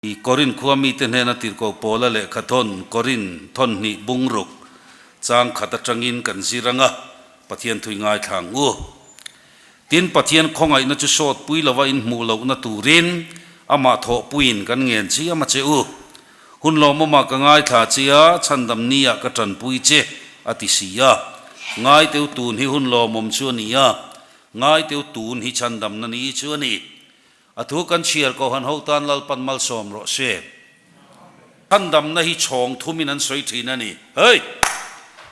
I Korin khua mite hnena tirhkoh Paula lehkha thawn Korin thawnhnih bungruk chang khat atangin kan zir anga Pathian thui ngaithla ang u. Tin, Pathian khawngaihna chu sawt pui lova in hmuh lohna turin amah thawhpuiin kan ngen chiam a che u. Hun lawmawmah ka ngaithla che a, chhandam niah ka tanpui che, a ti si a. Ngaiteu tun hi hun lawmawm chu a ni a, ngaiteu tun hi chhandamna ni chu a ni. A thu kan chhiar Kohan ho tan Lalpan malsawm rawh se. Chhandamna hi chhawng thumin an sawi thin a ni. Hei!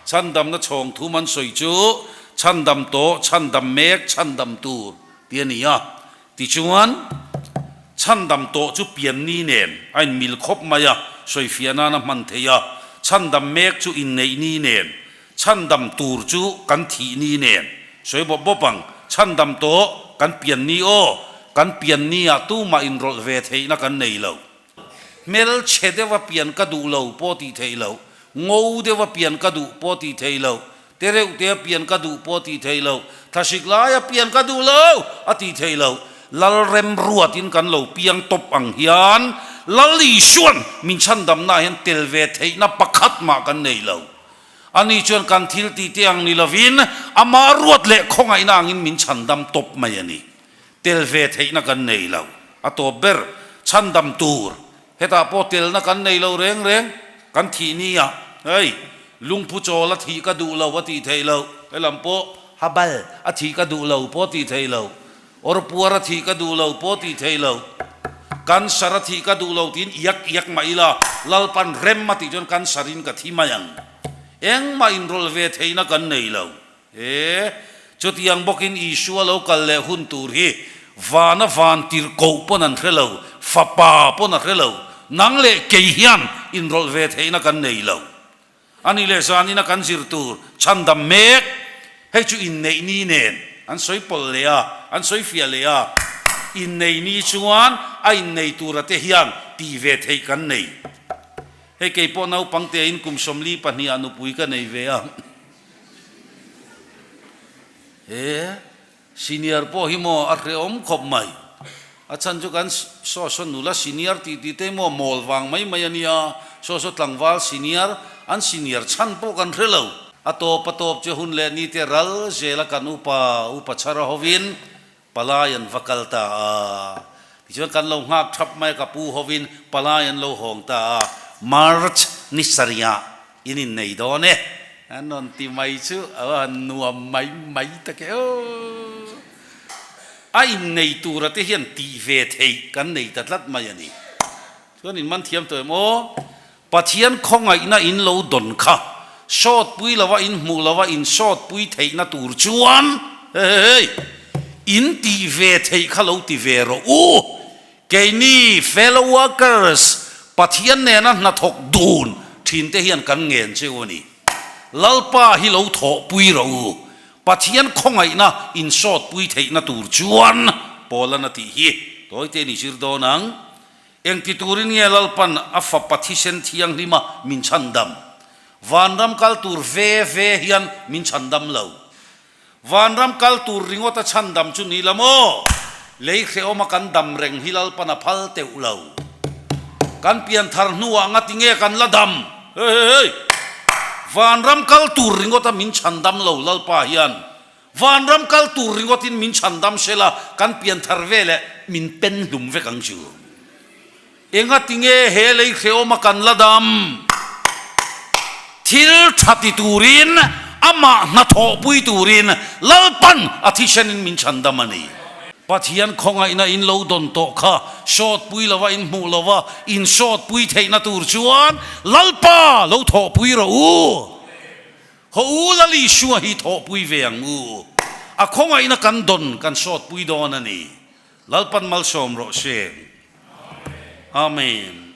Chhandamna chhawng thum an sawi chu chhandam tawh, chhandam mek, chhandam tur tih a ni a. Tichuan, chhandam tawh chu pianni nen a inmil khawp mai a, sawifiah nan a hman theih a. Chhandam mek chu inneihni nen, Chhandam tur chu kan thih ni nen sawi bawp bawp ang. Chhandam tawh kan pian ni aw, kan pian ni ah tumah inrawlh ve theihna kan nei lo. Hmelchhe deuha pian ka duh lo pawh tih theih loh, ngo deuha pian ka duh pawh tih theih loh, te reuh tea pian ka duh pawh tih theih loh, thlasik laia pian ka duh lo a tih theih loh. Lalremruatin kan lo piang tawp ang hian Lal Isuan min chhandamnaah hian tel ve theihna pakhat mah kan nei lo. Ani chuan kan thil tih te ang ni lovin ama ruat leh khawngaihna angin min chhandam tawp mai a ni. Tel ve theihna kan nei lo. A tawp ber, chhandam tur. Hetah pawh telna kan nei lo reng reng. Kan thih ni ah, hei, lungphu chawl a thih ka duh lo a tih theih loh. Helam pawh habal a thih ka duh lo pawh a tih theih loh. Awrpuar a thih ka duh lo pawh tih theih lo, cancer a thih ka duh lo tiin iak iak mah ila, Lalpan rem a tih chuan cancer in ka thi mai ang. Engmah inrawlh ve theihna kan nei lo. E, chutiang bawkin Isua lo kal leh hun tur hi vana van tirhkoh pawn an hre lo, fapa pawn a hre lo, nang leh kei hian inrawlh ve theihna kan nei lo. Ani leh zanina kan zir tur chhandam mek, hei chu inneih ni nen an sawi pawlh leh a, an sawi fiah leh a, inneih ni chuan a innei tura te hian tih ve theih kan nei. Hei kei pawh naupang tein kum 42 ah nupui ka nei ve a, he Senior pawh hi maw a hrehawm khawp mai. A chhan chu kan saw saw nula senior tih tih te maw mawl vang mai mai a nia, saw saw tlangval senior, an senior chhan pawh kan hre lo. A tawp a tawp chu hun leh ni te ral zela kan upa upa chhara hovin palai an va kal ta a. Tichuan kan lo nghak thap mai a, ka pu hovin palai an lo hawng ta a, March ni sarihah In innei dawn e. An rawn ti mai chu a han nuam mai mai tak e aw. A innei tura te hian tih ve theih kan nei ta tlat mai a ni. Chuan in man thiam tawh em aw. Pathian khawngaihna in lo dawn kha sawt pui lova in hmuh lova in sawt pui theihna tur chuan hei in tih ve theih kha lo ti ve rawh u. Keini fellow workers, Pathian nena hnathawk dun thinte hian kan ngen che u a ni. Lalpa hi lo thawhpui rawh u. Pathian khawngaihna insawtpui theihna tur chuan Paul-an a tih hi tawite ni zir dawn ang. Engti turin nge Lalpan a fapa thisen thianghlima min chhandam? Vanram kal tur ve ve hian min chhandam lo. Vanram kal tur ringawta chhandam chu ni la maw? Lei hrehawma kan dam reng hi Lalpan a phal teuh lo. Kan pianthar hnuah nga tinge kan la dam? Hei hei hei! Vanram kal tur ringawta min chhandam lo Lalpa hian Vanram kal tur ringawtin min chhandam se la kan pianthar veleh min pen hlum vek ang chu. Enga tinge he lei hrehawma kan la dam? Thil tha ti turin, amah hnathawhpui turin Lalpan a thisenin min chhandam a ni. Pathian khawngaihna in lo dawn tawh kha sawtpui lova in hmuh lova in sawtpui theihna tur chuan Lalpa lo thawhpui rawh u. Haw u Lal Isua hi thawhpui ve ang u. A khawngaihna kan dawn kan sawtpui dawn a ni. Lalpan malsawm rawh se. Amen.